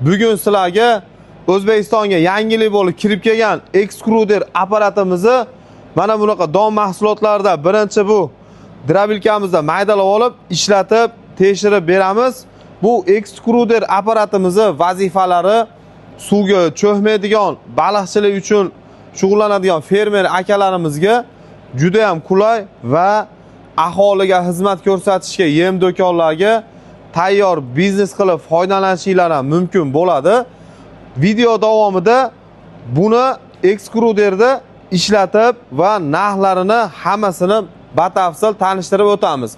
Bugun sizlarga O'zbekistonga yangilik bo'lib kirib kelgan ekskruder apparatimizni mana bunaqa don mahsulotlarida birinchi bu drabilkamizda maydalab olib, ishlatib, tekshirib beramiz. Bu ekskruder apparatimizni vazifalari suvga cho'kmaydigan, baliqchilik uchun shug'ullanadigan fermer akalarimizga juda ham qulay va aholiga xizmat ko'rsatishga, yem do'konlarga tayyor biznes qilib foydalanishinglar ham mumkin bo'ladi. Video davomida buni ekskruderda ishlatib va narxlarini hammasini batafsil tanishtirib o'tamiz.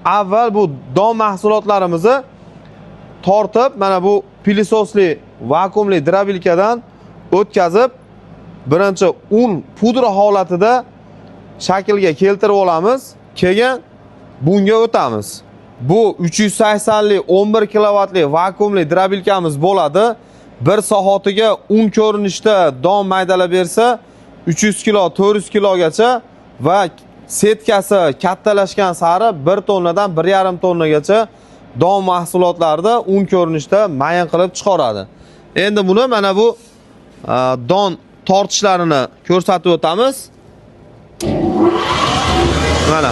Avval bu don mahsulotlarimizni tortib, mana bu pilisosli vakuumli drabilkadan o'tkazib, birinchi un pudra holatida shaklga keltirib olamiz, keyin bunga o'tamiz. Bu 380lik 11 kilovatli vakuumli drabilkamiz bo'ladi. Bir soatiga un ko'rinishda don maydalab bersa 300 kilo, 400 kilogacha va setkasi kattalashgan sari 1 tonnadan 1,5 tonnagacha don mahsulotlarida un ko'rinishda mayin qilib chiqaradi. Endi buni mana bu don tortishlarini ko'rsatib o'tamiz. Mana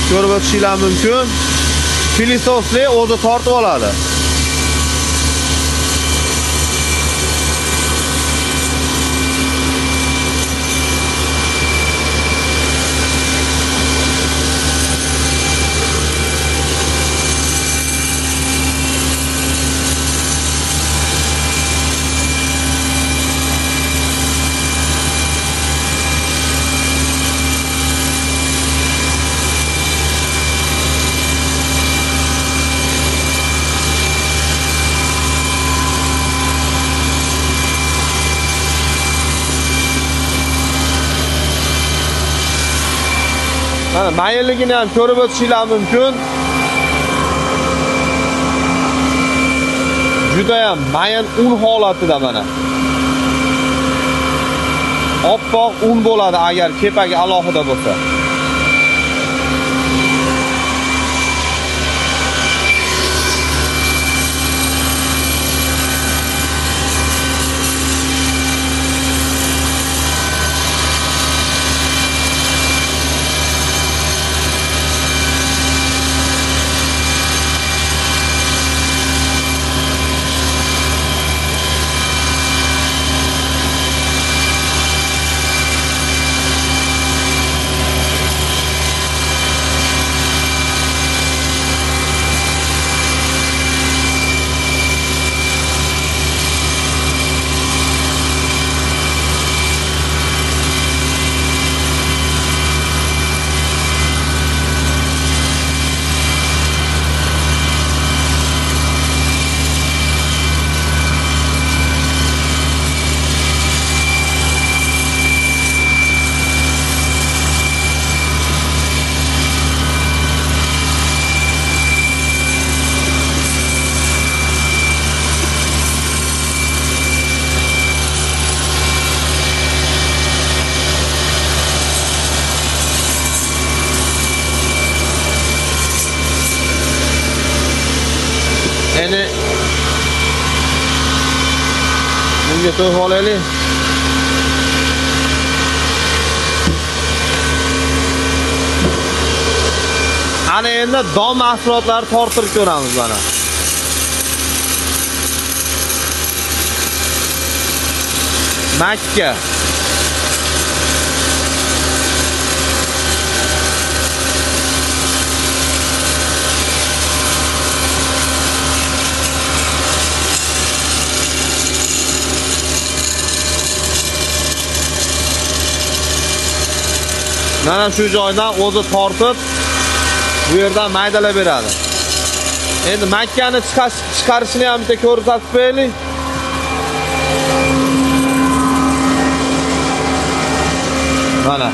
ko'rib o'tishinglar mumkin. Pilisosli o'zi tortib oladi. Mana mayinligini ham ko'rib o'tishinglar mumkin. Juda ham mayin un holatida mana. Oppoq un bo'ladi agar kepagi alohida bo'lsa. Endi bunga to'g'ri olaylik. Ana endi don mahsulotlari tortirib ko'ramiz mana. Makka. Mana shu joydan o'zi tortib bu yerdan maydalab beradi. Endi makkani chiqarishini ham bitta ko'rsatib qo'yaylik. Mana.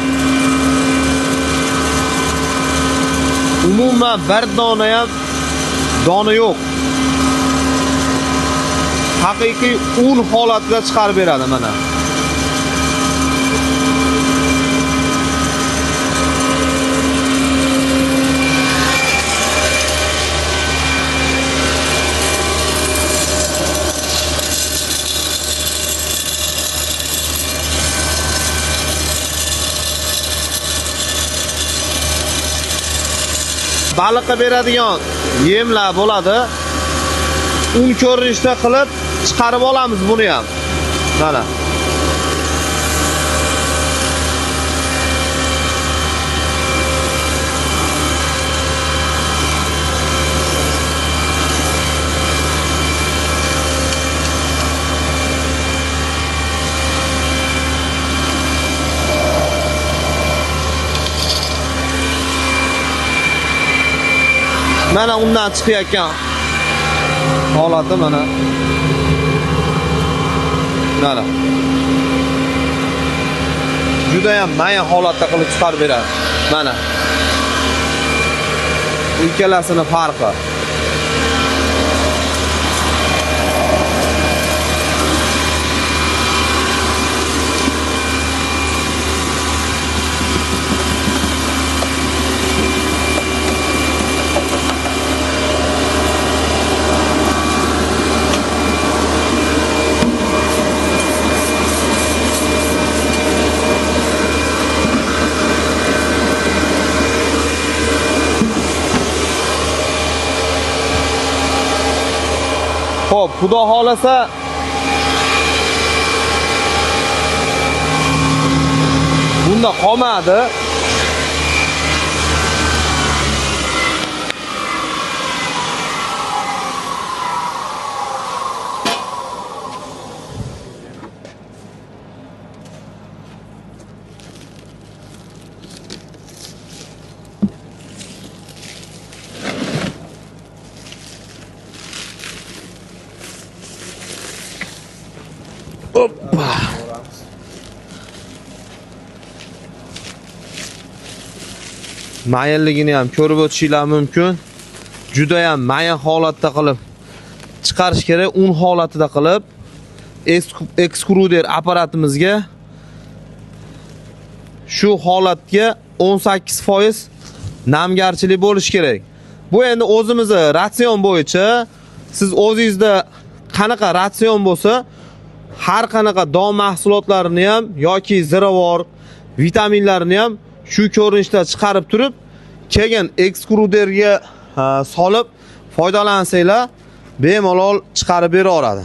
Umuman bir dona ham dona yo'q. Haqiqiy un holatida chiqarib beradi mana. Baliqqa beradigan yemlar bo'ladi. Un ko'rinishda qilib chiqarib olamiz buni ham. Mana. Mana undan chiqayotgan holati mana. Mana. Juda ham mayin holatda qilib chiqarib beradi. Mana. Bu ikkalasini farqi. Xo'p, Xudo xolasa bunda qolmadi. Hoppa. Mayinligini ham ko'rib o'tishinglar mumkin. Juda ham mayin holatda qilib chiqarish kerak, un holatida qilib ekskruder apparatimizga shu holatga 18% namgarchilik bo'lish kerak. Bu endi o'zimizni ratsion bo'yicha, siz o'zingizda qanaqa ratsion bo'lsa, har qanaqa don mahsulotlarini ham yoki ziravor vitaminlarini ham shu ko'rinishda chiqarib turib, keyin ekskruderga solib foydalansanglar, bemalol chiqarib bera oladi.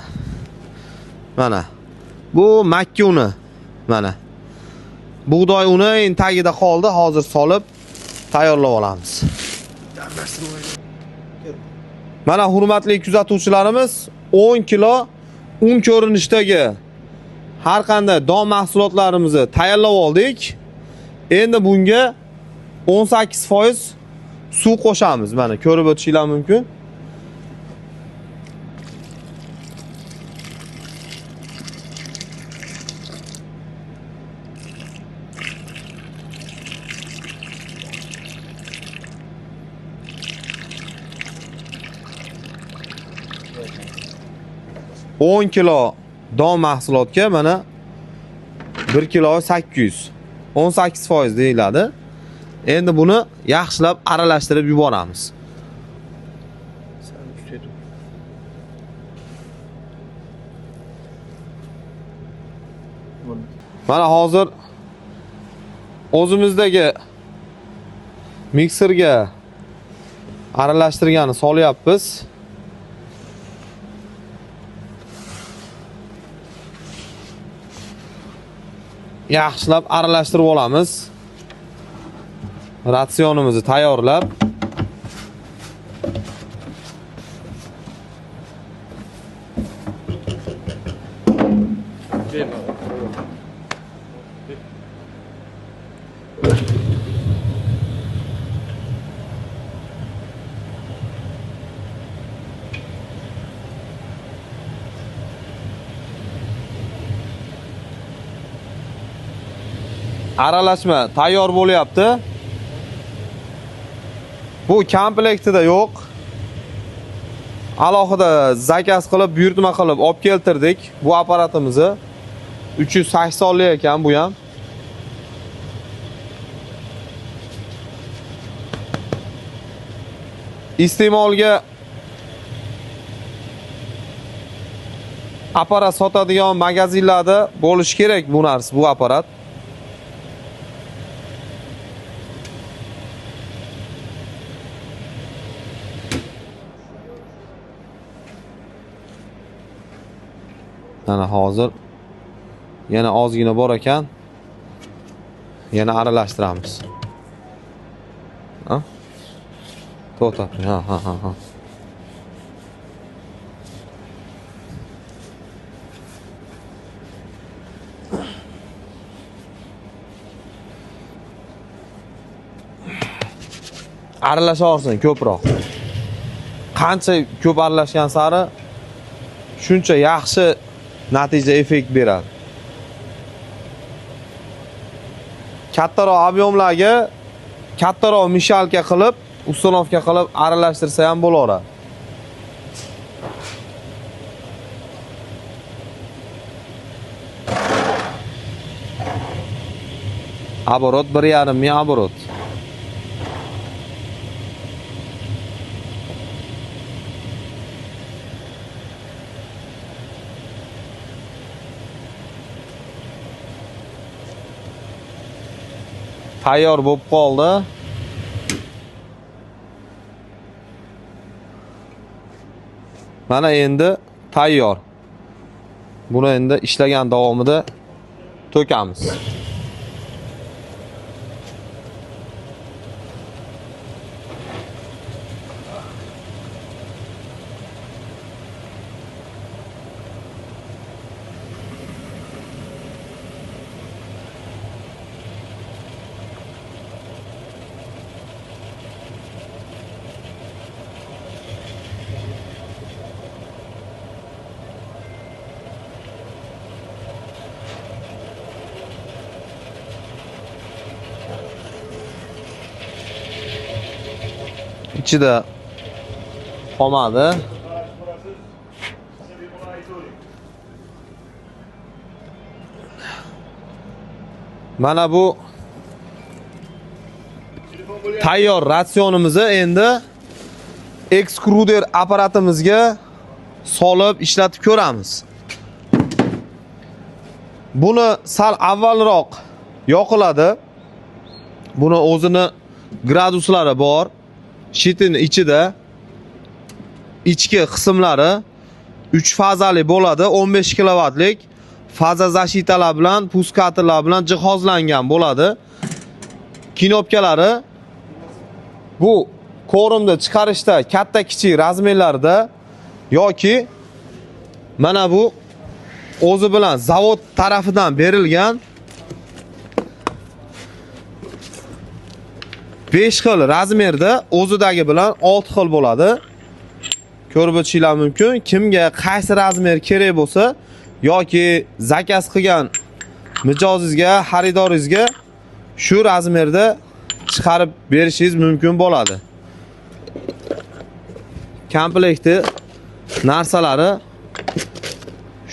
Mana bu makka uni, mana bug'doy uni endi tagida qoldi, hozir solib tayyorlab olamiz. Mana hurmatli kuzatuvchilarimiz, 10 kilo un ko'rinishdagi har qanday don mahsulotlarimizni tayyorlab oldik. Endi bunga 18% suv qo'shamiz. Mana ko'rib o'tishinglar mumkin. 10 kilo don mahsulotga mana 1 kilo 800, 18% deyiladi. Endi buni yaxshilab aralashtirib yuboramiz. Mana hozir o'zimizdagi mikserga aralashtirganni solyapmiz. Yaxshilab aralashtirib olamiz. Ratsionimizni tayyorlab aralashma tayyor bo'lyapti. Bu komplektida yo'q. Alohida zakaz qilib, buyurtma qilib olib keltirdik bu apparatimizni. 380lik ekan bu ham. Iste'molga apparat sotadigan magazinlarda bo'lishi kerak bu narsa, bu apparat. Mana hozir yana ozgina bor ekan. Yana aralashtiramiz. Ha? To'xtab. Ha, ha, ha, ha. Aralashaversin ko'proq. Qancha ko'p aralashgan sari shuncha yaxshi natija, effekt beradi. Kattaroq объем larga kattaroq мешалка qilib, установка qilib aralashtirsa ham bo'laveradi. Оборот 1,5 ming оборот. Tayyor bo'lib qoldi. Mana endi tayyor. Buni endi ishlagan davomida to'kamiz. Ichida qolmadi. Mana bu tayyor ratsionimizni endi ekskruder apparatimizga solib ishlatib ko'ramiz. Buni sal avvalroq yoqiladi. Buni o'zini graduslari bor. Shitini ichida ichki qismlari 3 fazali bo'ladi, 15 kilovatlik faza защита lar bilan, пускатель lar bilan jihozlangan bo'ladi. Knopkalari bu корм ni chiqarishda katta kichik размер larda yoki mana bu o'zi bilan zavod tarafidan berilgan 5 xil размер da o'zidagi bilan 6 xil bo'ladi. Ko'rib o'tishinglar mumkin. Kimga qaysi размер kerak bo'lsa yoki заказ qilgan mijozingizga, xaridoringizga shu размер da chiqarib berishingiz mumkin bo'ladi. Komplekti narsalari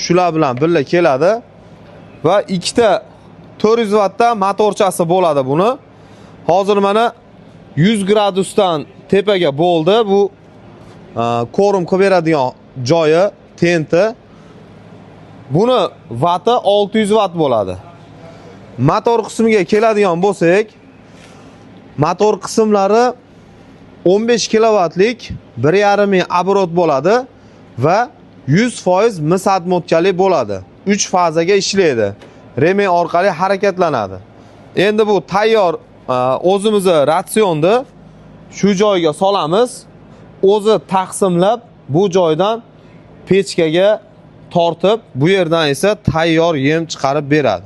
shular bilan birga keladi va ikkita 400 vattda motorchasi bo'ladi buni. Hozir mana 100 gradusdan tepaga bo'ldi. Bu корм qilib beradigan joyi, tenti. Buni vati 600 vatt bo'ladi. Motor qismiga keladigan bo'lsak, motor qismlari 15 kilovatlik 1,5 ming оборот bo'ladi va 100% mis отмотка li bo'ladi. 3 fazaga ishlaydi. Ремень orqali harakatlanadi. Endi bu tayyor o'zimizni ratsionni shu joyga solamiz. O'zi taqsimlab bu joydan pechkaga tortib, bu yerdan esa tayyor yem chiqarib beradi.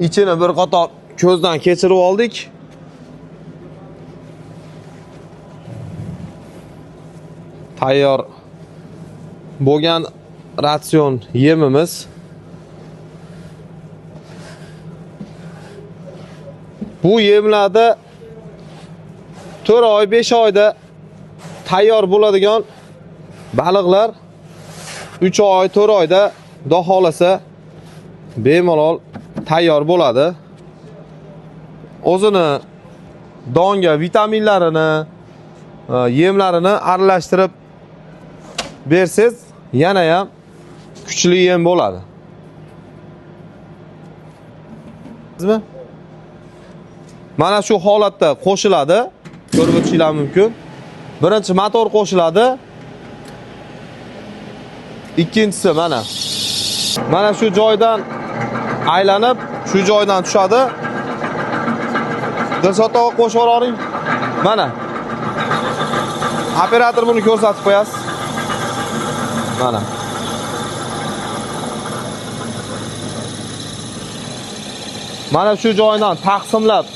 Ichini bir qator ko'zdan kechirib oldik. Tayyor bo'lgan ratsion yemimiz. Bu yemlarda 4 oy, 5 oyda tayyor bo'ladigan baliqlar 3 oy, 4 oyda xudo xolasa bemalol tayyor bo'ladi. O'zini donga vitaminlarini, yemlarini aralashtirib bersangiz yana ham kuchli yem bo'ladi. Bizmi? Mana shu holatda qo'shiladi. Ko'rib o'tishinglar mumkin. Birinchi motor qo'shiladi. Ikkinchisi mana. Mana shu joydan aylanib, shu joydan tushadi. Dilshod og'a qo'shib yuboring. Mana. Operator buni ko'rsatib qo'yasiz. Mana. Mana shu joydan taqsimlab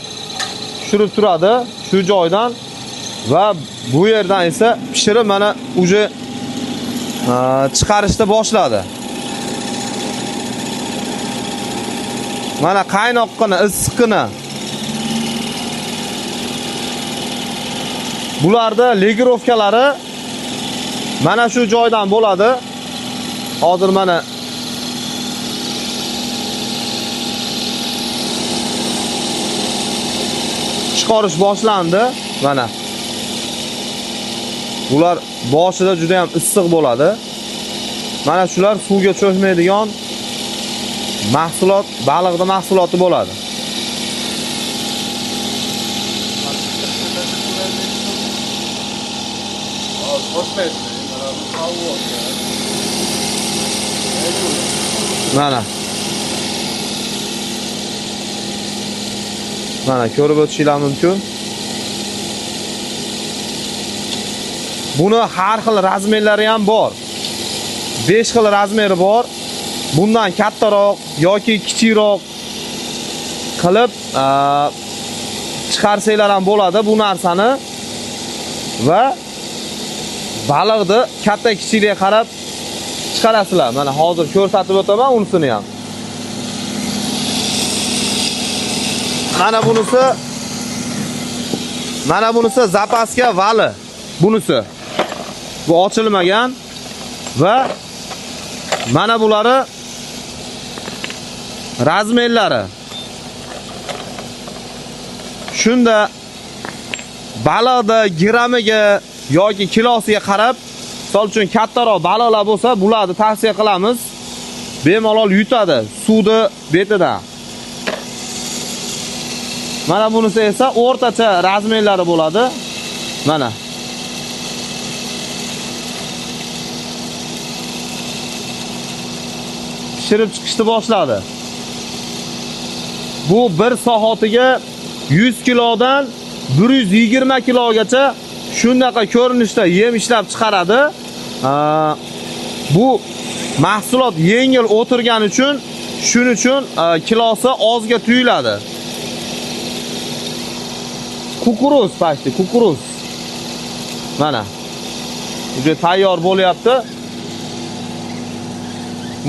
tushirib turadi, shu joydan va bu yerdan esa pishirib mana уже chiqarishni boshladi. Mana qaynoqqina, issiqqina. Bularda legirovkalari mana shu joydan bo'ladi. Hozir mana chiqarish boshlandi. Mana. Bular boshida juda ham issiq bo'ladi. Mana shular suvga cho'kmaydigan mahsulot, baliqning mahsuloti bo'ladi. Mana. Mana ko'rib o'tishingiz mumkin. Buni har xil razmerlari ham bor. 5 xil razmeri bor. Bundan kattaroq yoki kichikroq qilib chiqarsanglar ham bo'ladi bu narsani va baliqni katta kichikligiga qarab chiqarasizlar. Mana hozir ko'rsatib o'taman unisini ham. Mana bunisi, mana bunisi zapaska vali. Bunisi. Bu ochilmagan va mana bulari razmerlari. Shunda baliqni grammiga yoki kilosiga qarab, misol uchun kattaroq baliqlar bo'lsa, bularni tavsiya qilamiz. Bemalol yutadi suvni betidan. Mana bunisi esa o'rtacha razmerlari bo'ladi. Mana. Pishirib chiqishni boshladi. Bu bir soatiga 100 kilodan 120 kilogacha shundaqa ko'rinishda yem ishlab chiqaradi. Bu mahsulot yengil o'tirgani uchun, shuning uchun kilosi ozga tuyuladi. Kukuruz, pashti, kukuruz. Mana. Уже tayyor bo'lyapti.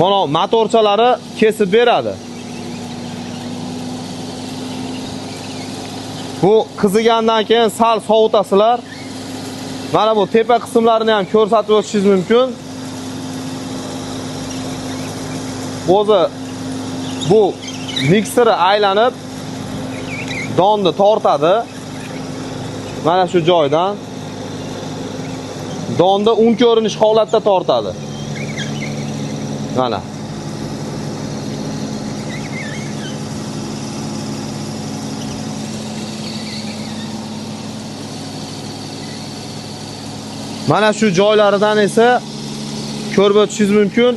Mana motorchalari kesib beradi. Bu qizigandan keyin sal sovutasizlar. Mana bu tepa qismlarini ham ko'rsatib o'tishingiz mumkin. O'zi bu mikseri aylanib donni tortadi. Mana shu joydan donni un ko'rinish holatda tortadi. Mana. Mana shu joylaridan esa ko'rib o'tishingiz mumkin.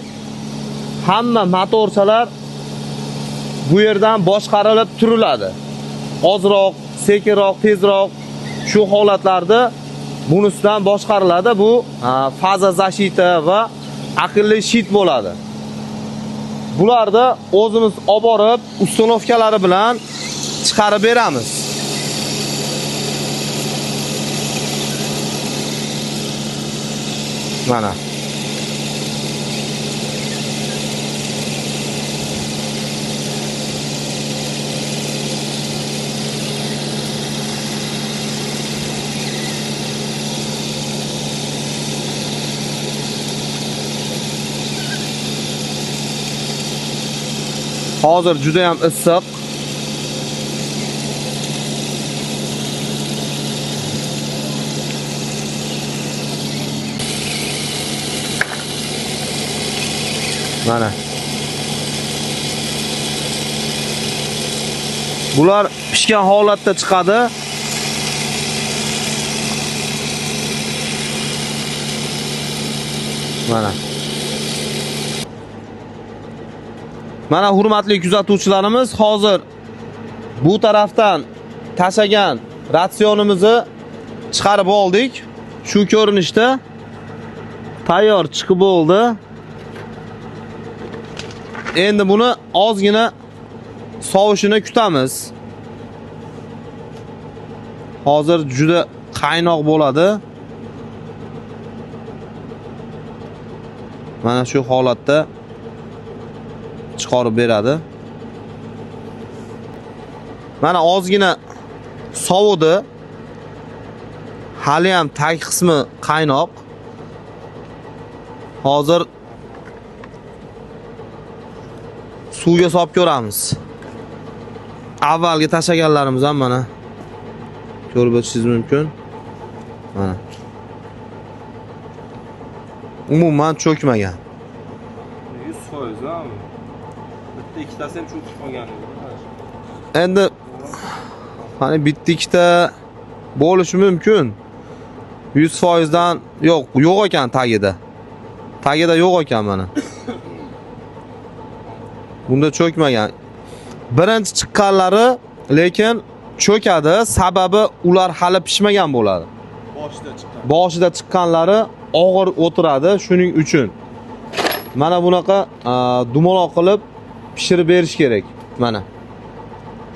Hamma motorchalar bu yerdan boshqarilib turiladi. Ozroq, sekinroq, tezroq shu holatlarda bunisidan boshqariladi. Bu faza защита va aqlli shit bo'ladi. Bularda o'zimiz olib borib, ustanovkalari bilan chiqarib beramiz. Mana. Hozir juda ham issiq. Mana. Bular pishgan holatda chiqadi. Mana. Mana hurmatli kuzatuvchilarimiz, hozir bu tarafdan tashagan ratsionimizni chiqarib oldik. Shu ko'rinishda tayyor chiqib bo'ldi. Endi buni ozgina sovishini kutamiz. Hozir juda qaynoq bo'ladi. Mana shu holatda chiqarib beradi. Mana ozgina sovudi. Hali ham tag qismi qaynoq. Hozir suvga solib ko'ramiz. Avvalgi tashaganlarimiz ham mana ko'rib o'tishingiz mumkin. Mana. Umuman cho'kmagan. 100% ha. Bitta ikkitasi ham cho'kib qolgan edi. Endi hani bitta ikkita bo'lishi mumkin. 100% dan yo'q, yo'q ekan tagida. Tagida yo'q ekan mana. Bunda cho'kmagan. Birinchi chiqqanlari lekin cho'kadi, sababi ular hali pishmagan bo'ladi. Boshida chiqqan. Boshida chiqqanlari og'ir o'tiradi, shuning uchun. Mana bunaqa dumaloq qilib pishirib berish kerak mana.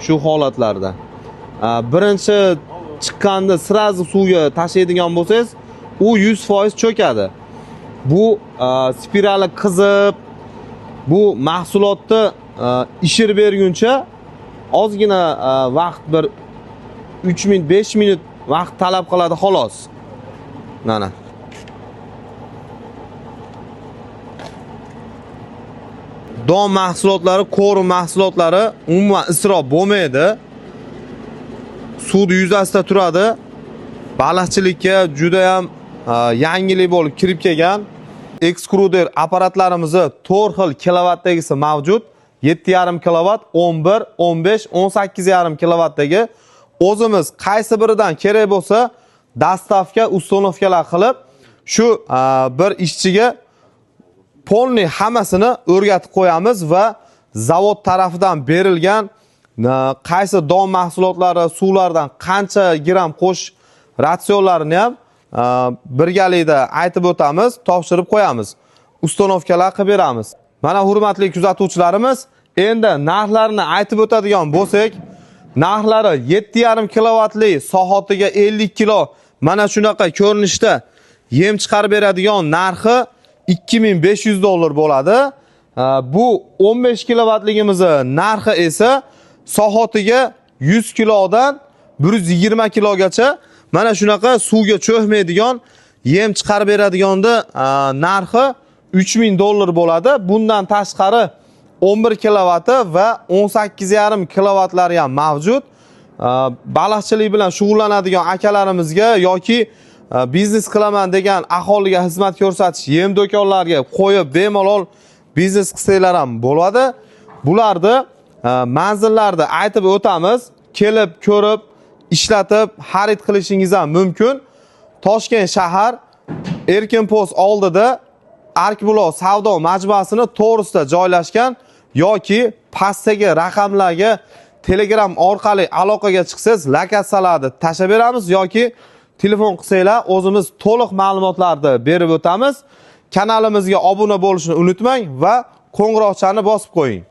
Shu holatlarda. Birinchi chiqqanda srazi suvga tashlaydigan bo'lsangiz, u 100% cho'kadi. Bu spirali qizib, bu mahsulotni ishirib berguncha ozgina vaqt, bir 3 minut, 5 minut vaqt talab qiladi xolos. Mana. Don mahsulotlari, ko'rim mahsulotlari umuman isrof bo'lmaydi. Suvni yuzasida turadi. Baliqchilikka juda ham yangilik bo'lib kirib kelgan ekskruder apparatlarimizni 4 xil kilovatdagisi mavjud. 7,5 kilovat, 11, 15, 18,5 kilovatdagi. O'zimiz qaysi biridan kerak bo'lsa, dastavka, ustonovkalar qilib, shu bir ishchiga polni hammasini o'rgatib qo'yamiz va zavod tarafidan berilgan qaysi don mahsulotlari, suvlardan qancha gram qo'sh ratsionlarini ham birgalikda aytib o'tamiz, topshirib qo'yamiz. Ustonovkalar qilib beramiz. Mana hurmatli kuzatuvchilarimiz, endi narxlarini aytib o'tadigan bo'lsak, narxlari 7,5 kilovatli soatiga 50 kilo mana shunaqa ko'rinishda yem chiqarib beradigan narxi 2500 dollar bo'ladi. Bu 15 kilovatligimizni narxi esa soatiga 100 kilodan 120 kilogacha mana shunaqa suvga cho'kmaydigan yem chiqarib beradiganda narxi 3000 dollar bo'ladi. Bundan tashqari 11 kilovati va 18,5 kilovatlari ham mavjud. Baliqchilik bilan shug'ullanadigan akalarimizga yoki biznes qilaman degan aholiga xizmat ko'rsatish yem do'konlariga qo'yib bemalol biznes qilsanglar ham bo'ladi. Bularni manzillarni aytib o'tamiz. Kelib ko'rib, ishlatib, xarid qilishingiz ham mumkin. Toshkent shahar Erkin Post oldida Arkbuloq savdo majmuasini to'g'risida joylashgan yoki pastdagi raqamlarga Telegram orqali aloqaga chiqsangiz, lokatsiyalarni tashlab beramiz yoki telefon qilsanglar o'zimiz to'liq ma'lumotlarni berib o'tamiz. Kanalimizga obuna bo'lishni unutmang va qo'ng'iroqchani bosib qo'ying.